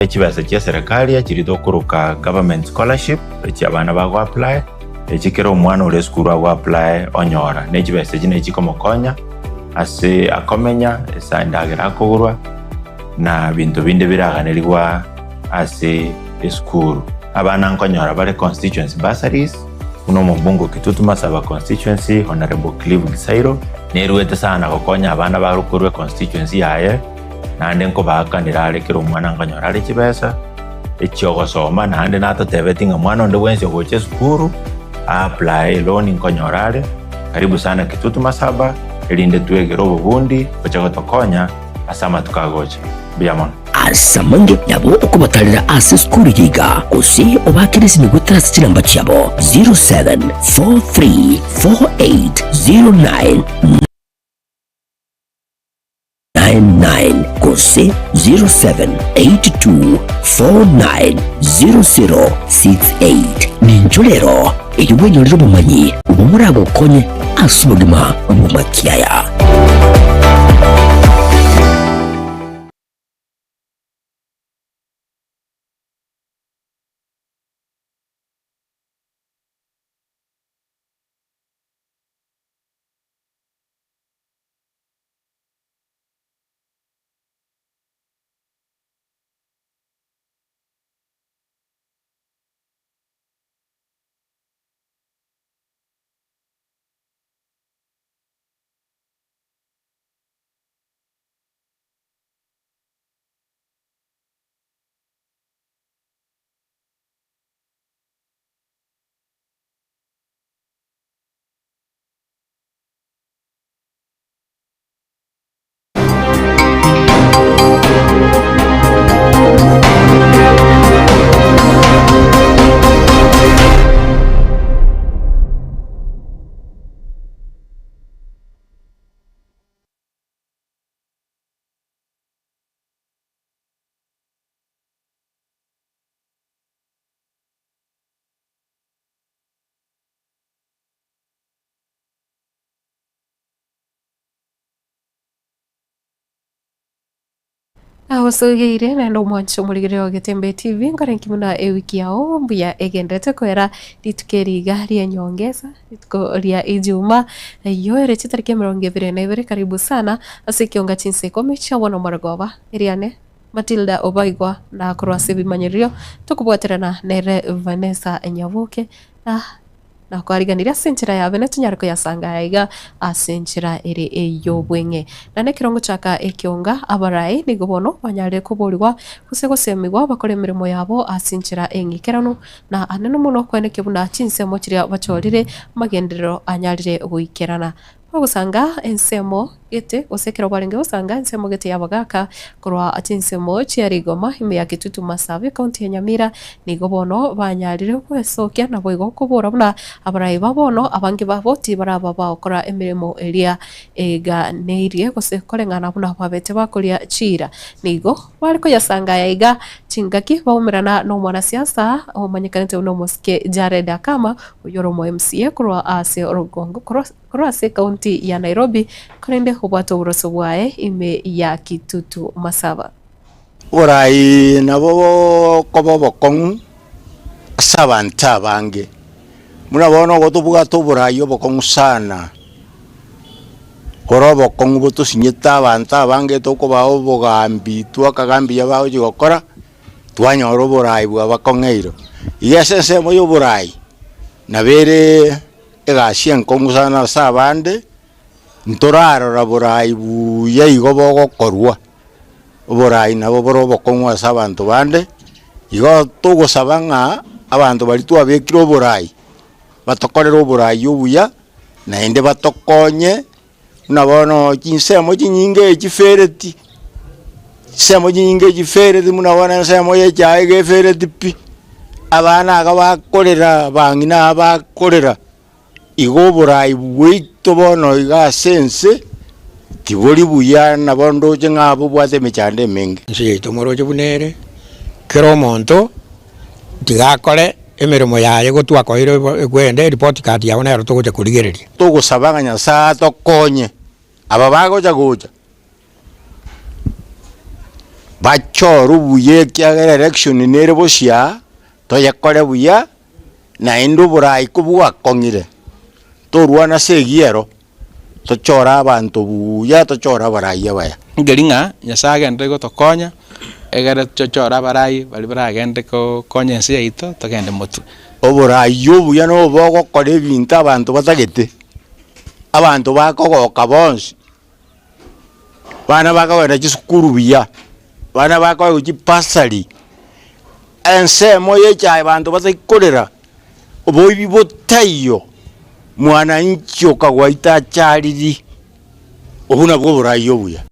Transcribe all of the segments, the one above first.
Chibesa chia serikali echiri tokoroka government scholarship echi abana bago apply, echi kera omwana ore esukuru ago apply onyora. Ne chibesa echi nachi chikomokonya ase akomenya, ase endagera akogorwa na binto binde biraganerigwa ase esukuru. Abana nkonyora bare constituency bursaries buna omobunge o Kitutu Masaba constituency Honourable Clive Gisairo neruete sana gokonya abana bare korwa econstituency yaye. Naende nkobaakanera are kera omwana nkonyora are chibesa echi'ogosoma, naende natotebetie ng'a mwana onde bwensi ogocha esukuru a-apply eloan nkonyora are. Karibu sana Kitutu Masaba, erinde twegere obobundi gocha gotokonya ase amatuko agocha. Mbuya mono. Ase amange nabo okobatarera ase esukuru eye iga, gose obaakere esimi goetera ase chinamba chiabo 07434809. 99 gose 0782490068. Nincho rero erio bwenyorere obomanyi obwo boragokonye ase obogima bw'amakiaya. Nagosogeire naende omwanche omorigereria o Getembe TV, nkore nki buna ewiki yao mbuya egenderete koera rituko eri iga ri'enyongesa, rituko ria Ijumaa, eyio ere chitariki emerongo ebere na ibere, karibu sana ase ekionga chinsa ikomi chia bono omorogoba, eriane Matilda Obaigwa na korwa ase ebimanyererio tokobwaterana nere Vanessa Nyaboke na. Nakwariganirie ase enchera ya bene tonyare koyasanga aya iga ase enchera ere ey'obweng'e. Na nekero ngochaka ekionga, abarai nigo bono banyarire koborigwa gose gosemigwa bakore emeremo yabo ase enchera eng'ikeranu na anene mono koenekia buna chinsemo chiria bachorire amagenderero anyarire goikerana. Bagosanga ensemo gete, gose ekero barenge gosanga ensemo gete y'abagaaka korwa chinsemo chia rigoma ime ya Kitutu Masabi, ekaunti ya Nyamira, nigo bono banyarire gwesokia naboigo kobora buna abarai ba bono abange babo tibaraba bagokora emeremo eria eganeirie gose koreng'ana buna babete bakoria chiira. Nigo bare koyasanga aya iga chingaki baumerana nomwanasiasa omanyekanete buna omosike Jared Akama oyio ore omo MCA korwa ase orogongo korwa Korwa ase ekaunti ya Nairobi, korende obwate oboroso bwaye ime ya Kitutu Masaba. Oborai nabo bokoba obokong'u ase abanto abange, buna bono igo tobwate oborai obokong'u sana, bore obokong'u botosinyete abanto abange tokobaa obogambi twakagambia bagochia gokora, twanyora oborai bwabakong'eire. Iga ase ensemo ya oborai, nabo ere. Egasi enkong'u sana ase abande, ntorarora borai buya igo bogokorwa, oborai nabo bore obokong'u ase abanto bande, igo togosaba ng'a abanto baria twabekire oborai, batokorere oborai obuya, naende batokonye. Buna bono chinsemo chinyinge echifereti, chinsemo chinyinge echifereti buna bono ensemo ya echae iga efereti pi, abana iga bakorera abang'ina aba bakorera, igo oborai bwaito bono iga ase ense, tibori buya nabo ndoche ng'a bobwate emechando emenge. Ense yaito moroche buna ere, kera omonto tiga akore emeremo yaye gotwakoire egwende eripoti card yabo nero togocha korigereria. Togosaba ng'a Nyasae atokonye aba bagocha gocha. Bachorwe buya ekiagera election nere bosio aa, toyekore buya, naende oborai kobwakong'ire, torwane ase egiero, tochore abanto buya, tochore abarai abaya. Nkeri ng'a Nyasae agenderere gotokonya, egere tochore abarai baria baragende konya ense yaito togende motwe. Oborai obuya nobo ogokora ebinto abanto batagete, abanto bakogoka bonsi, Abana bakogenda chisukuru buya, abana bakoegwa chibasari, ensemo ya echae abanto bataikorera, oboibi botaiyo, mwananchi okagwaita achariri, obwo nabwo oborai obuya.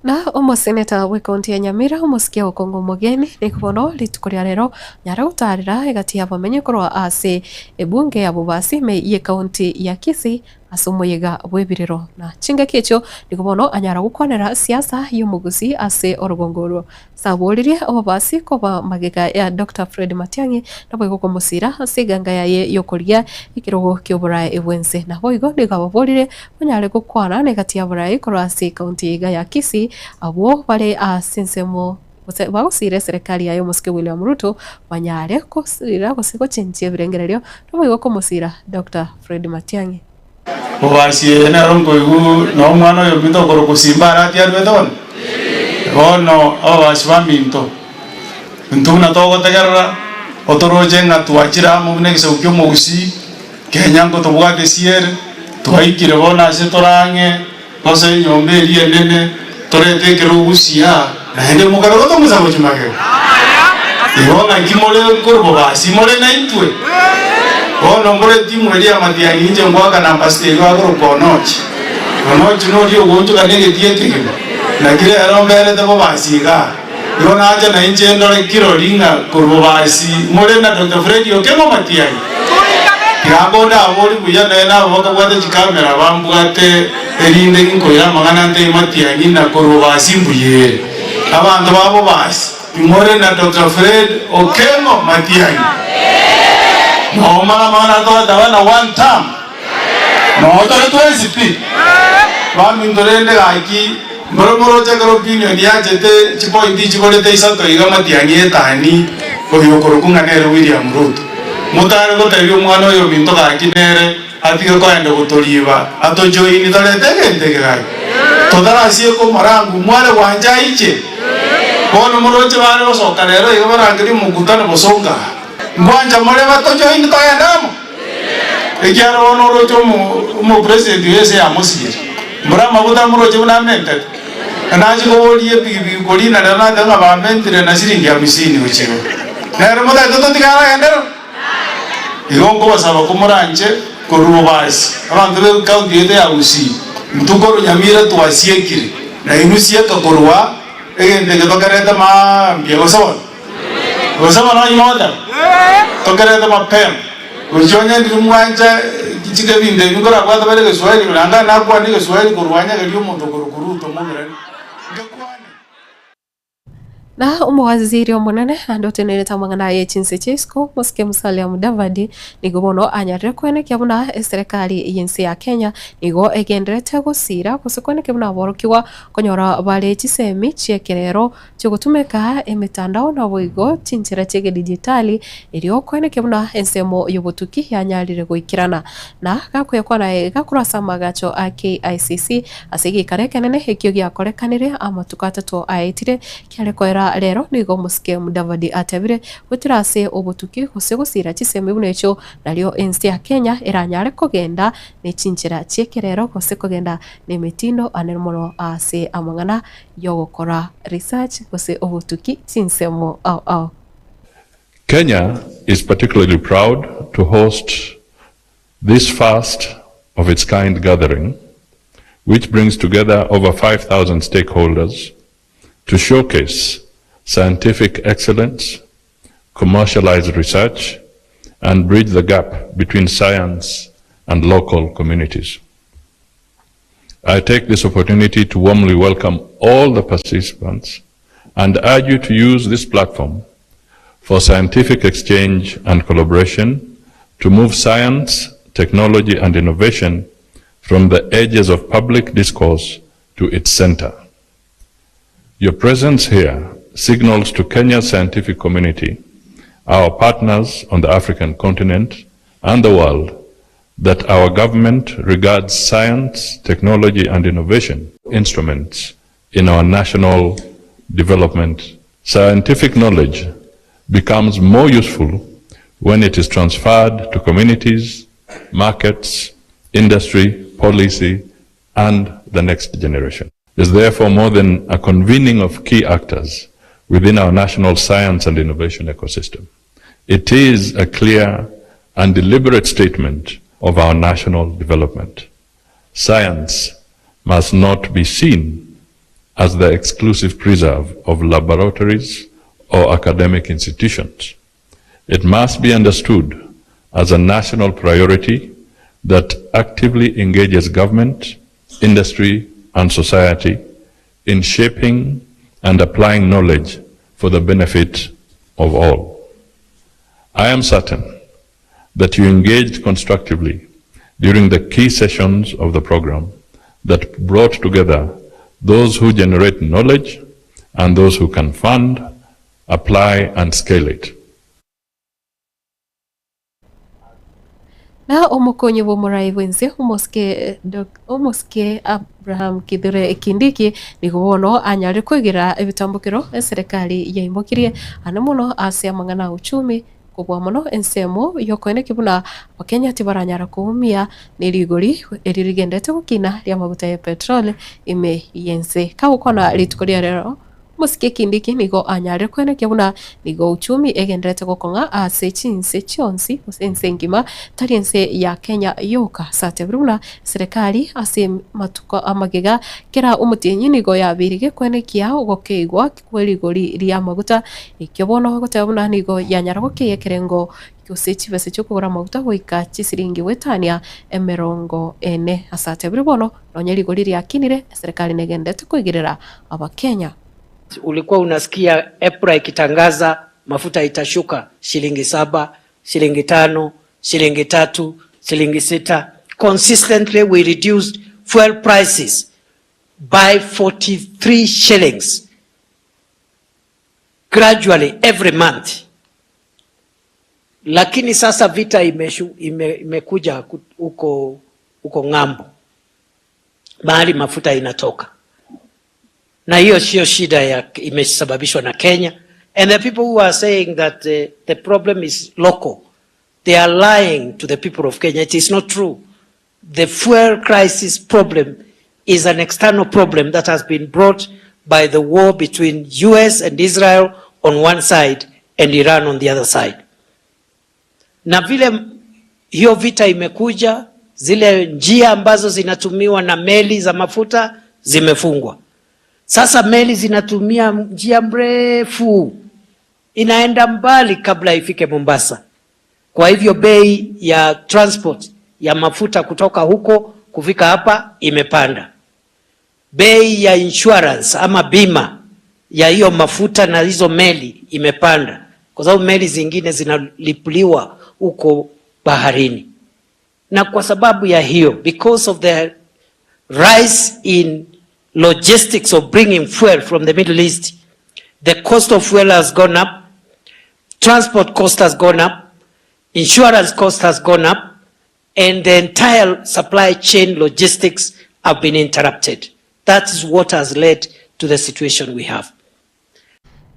Na omoseneta bw'ecounty ya Nyamira, omosike Okong'o Omogeni, nigo bono rituko ria rero anyare gotaarera egati y'abamenyi korwa ase ebunge ya Bobasi ime y'ecounty ya Kisii ase omoyega bw'ebirero. Na chingaki echio nigo bono anyara gokwanera siasa y'omogusii ase orogongo orwo. Saboririe obobasi koba magega ya Doctor Fred Matiang'i naboigo komosira ase eganga yaye y'okorigia ekerogo ki'oboraai bw'ense. Naboigo nigo ababorire banyare gokwana negati y'aboraai korwa ase ekaunti iga ya Kisii abwo bare ase ensemo gose bagosira eserekari yaye omosike William Ruto banyare kosira gose gochenchia ebirengererio naboigo komosira Doctor Fred Matiang'i. Bobasi eye nero nkoigwa na omwana oyominto okorokwa Simba arati arwete bono. Bono ababasi baminto, intwe buna togotegerera, otoroche ng'a twachire amo buna egesaku ki'omogusii, Kenya nkotobwate siere, twaikire bono ase tore ang'e, tosoe enyomba eria enene, torete ekerogo gusii aa, naende mokare gotomusa gochia magega. Igo ng'aki more korwa bobasi more naintwe? Bono mbore etimu eria y'amatiang'i inche ngoaka namba sita erio akorokwa Onochi. Onochi noria ogoonchoka negetii ekegima. Naki rero mberete bobasi igaa. Igo nacha nainche ndore kirori ng'a korwa bobasi more na Doctor Fred Okeng'o Matiang'i. Tiga nkonde abori buya naye nabo bakabwate chikamera bambwate erinde inkoira amang'ana ntebie Matiang'i na korwa bobasi mbuya ere. Abanto ba bobasi imore na Doctor Fred Okeng'o Matiang'i. Nomara amang'ana twateba na one term. Noo tore twensi pi. Baminto rende gaki, mboro moroche ekero opinion yachete chipointi chikorete isato iga matiang'i etani oyo okorokwa ng'a nere William Ruto. Motare gotebia omwana oyo ominto gaki nere atige koenda gotoriba atojoini torete egento eke gaki. Totarasieka omorangu mware gwancha aiche. Bono moroche bare gosoka rero iga barangerie omokutano bosongo aa. Ngwancha more batojoini togende amo? Ekiagera bono oroche omopresident oyo ase yamosiire, mbora amaguta amoroche buna amentete, na nachie koboria epigipigi korina rero natebe ng'a bamentire na siringi hamsini gochia igoro. Nere motagete totige aragenderere? Igo nkobasaba komoranche korwa bobasi, abanto be county yaito ya Gusii, intwe korwa Nyamira twasiekire, na inwe sieka korwa egento eke tokerete maambia gose bono. Gose bono onye mogoteba, Tokerete mapema, gochia onye ndiri mwancha chike ebinto ebi nkorabwate bare egeswahili, naende nakwane egeswahili korwa anyagerie omonto okorokwa Ruto moberani, nkekwane. Na omowaziri omonene naende otenenerete amang'ana aye chinse chia isiko, Mosike Musalia Mudavadi, nigo bono anyarire koenekia buna eserekari y'ense ya Kenya nigo egendererete gosiira gose koenekia buna aborokigwa konyora bare chisemi chi'ekerero Chigotumeka emetandao naboigo chinchera chi'egedijitali, erio koenekia buna ensemo y'obotuki yanyarire goikerana. Na gakoyakwana iga korwa ase amagacho a KICC ase egeikaro ekenene ekio giakorekanire amatuko atato aetire, kiare koera rero nigo omosike Mudavadi atebire goetera ase obotuki gose gosira chisemi buna echio nario ense ya Kenya eranyare kogenda ne chinchera chi'ekerero gose kogenda nemetindo ane mono ase amang'ana y'ogokora research gose obotuki chinsemo ao ao. Kenya is particularly proud to host this first of its kind gathering, which brings together over 5,000 stakeholders to showcase scientific excellence, commercialize research, and bridge the gap between science and local communities. I take this opportunity to warmly welcome all the participants and urge you to use this platform for scientific exchange and collaboration to move science, technology and innovation from the edges of public discourse to its center. Your presence here signals to Kenya's scientific community, our partners on the African continent and the world that our government regards science, technology and innovation instruments in our national development. Scientific knowledge becomes more useful when it is transferred to communities, markets, industry, policy, and the next generation. Is therefore more than a convening of key actors within our national science and innovation ecosystem. It is a clear and deliberate statement of our national development. Science must not be seen as the exclusive preserve of laboratories or academic institutions. It must be understood as a national priority that actively engages government, industry, and society in shaping and applying knowledge for the benefit of all. I am certain that you engaged constructively during the key sessions of the program that brought together those who generate knowledge and those who can fund, apply, and scale it. Na omokonyi bw'omorai bw'ense omosike omosike Abraham Kithure Kindiki nigo bono anyarire koigera ebitambokero eserekari yaimokirie ane mono ase amang'ana a uchumi Kobua mono ensemo y'okoenekia buna Abakenya tibaranyara koumia ne rigori eri rigenderete gokina ri'amaguta ya petroli ime y'ense. Kagokwana rituko ria rero, omosike Kindiki nigo anyarire koenekia buna nigo uchumi egenderete gokong'a ase chinse chionsi gose ense engima tari ense ya Kenya yoka. Ase atebire buna serekari ase amatuko amagega kera omotienyi nigo yabeire gekoenekia ogokeigwa kwe rigori ri'amaguta, ekio bono goteba buna nigo yanyara gokeyia ekerengo gose chibesa chi'okogora amaguta goika chisiringi goetania emerongo ene. Ase atebire bono, nonya rigori riakinire, eserekari negenderete koigerera Abakenya. Ulikuwa unasikia EPRA ikitangaza mafuta itashuka shilingi saba, shilingi tano, shilingi tatu, shilingi sita. Consistently we reduced fuel prices by 43 shillings gradually every month, lakini sasa vita imeshu, ime, imekuja huko huko ng'ambo mahali mafuta inatoka, na hiyo sio shida ya imesababishwa na Kenya. And the people who are saying that the problem is local, they are lying to the people of Kenya. It is not true. The fuel crisis problem is an external problem that has been brought by the war between US and Israel on one side and Iran on the other side. Na vile hiyo vita imekuja, zile njia ambazo zinatumiwa na meli za mafuta zimefungwa. Sasa meli zinatumia njia mrefu, inaenda mbali kabla ifike Mombasa. Kwa hivyo bei ya transport ya mafuta kutoka huko kufika hapa imepanda. Bei ya insurance ama bima ya hiyo mafuta na hizo meli imepanda, kwa sababu meli zingine zinalipuliwa huko baharini. Na kwa sababu ya hiyo, because of the rise in logistics of bringing fuel from the Middle East, the cost of fuel has gone up, transport cost has gone up, insurance cost has gone up, and the entire supply chain logistics have been interrupted. That is what has led to the situation we have.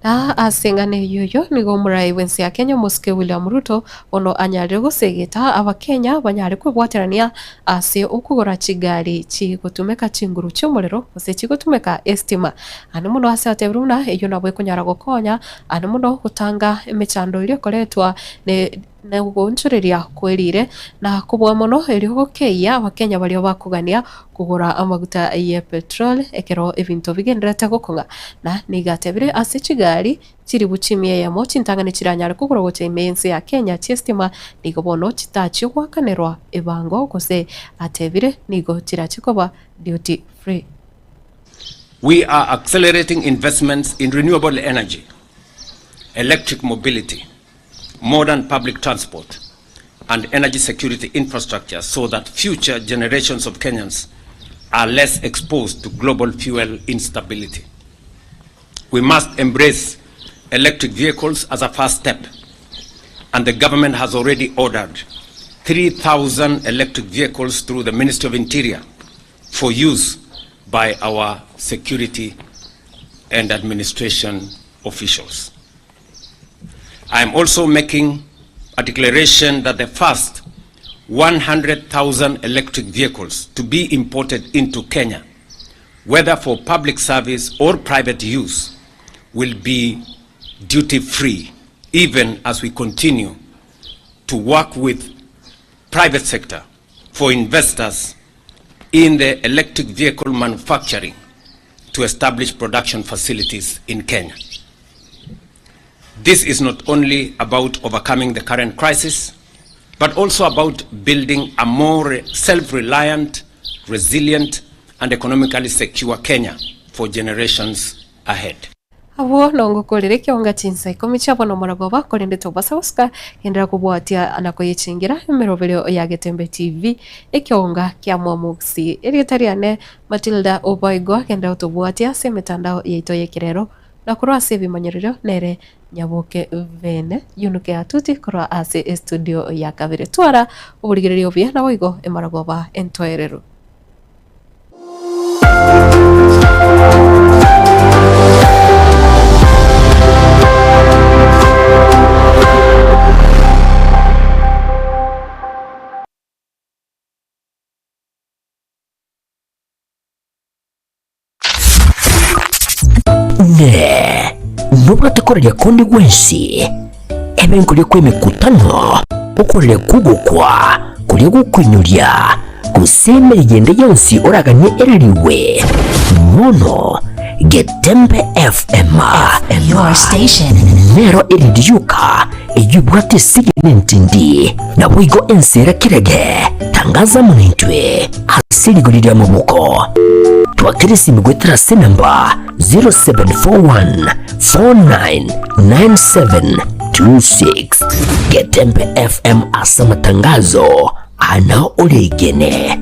Na ase eng'ana eyio eyio nigo omorai bw'ense ya Kenya omosike William Ruto bono anyarire gosegeta abakenya banyare kwebwaterania ase okogora chigari chigotumeka chinguru chi'omorero gose chigotumeka estima. Ande mono ase atebire buna eyio nabo ekonyara gokonya ande mono gotanga emechando eria ekoretwa ne Nogoonchoreria kwerire, na kobua mono erio gokeyia Abakenya baria bakogania kogora amaguta ye petrol ekero ebinto bigendererete gokong'a. Na nigo atebire ase chigari chiribu chimia eyemo chintang'ani chiranyare kogorwa gocha ime y'ense ya Kenya chi'estima nigo bono chitachie goakanerwa ebango gose atebire nigo chirache koba duty free. We are accelerating investments in renewable energy, electric mobility, modern public transport, and energy security infrastructure so that future generations of Kenyans are less exposed to global fuel instability. We must embrace electric vehicles as a first step, and the government has already ordered 3,000 electric vehicles through the Ministry of Interior for use by our security and administration officials. I am also making a declaration that the first 100,000 electric vehicles to be imported into Kenya, whether for public service or private use, will be duty free, even as we continue to work with private sector for investors in the electric vehicle manufacturing to establish production facilities in Kenya. This is not only about overcoming the current crisis, but also about building a more self-reliant, resilient, and economically secure Kenya for generations ahead. Abwo nongokorere ekeonga chinsa ikomi chia bono omorogoba, korende tobasa gosuka genderera kobwatia na koyechengera emeroberio ya Getembe TV, ekeonga kia Mwamogusi. Erieta riane Matilda Obaigwa, genderera gotobwatia ase emetandao yaito y'ekerero na korwa ase ebimanyererio nere Nyaboke bene Yunuke Atuti korwa ase estudio ya kabere. Twara oborigereria obuya naboigo emaragoba entoereru. Inee! Nobwate koraria konde gwensi, ebe nkoria kw'emekutano, okoraria kw'ogokwa koria gokoinyoria, gose emeriyo ende yonsi oraganie erarigwe? Bono Getembe FM Your station. nero erindi yoka eyio ebwate esegi nentindi, naboigo ense era kerege. Tangaza amo naintwe ase rigori ri'amaboko. Twakere esimi goetera ase enamba 0741499726. Getembe FM ase amatangazo ana oregene.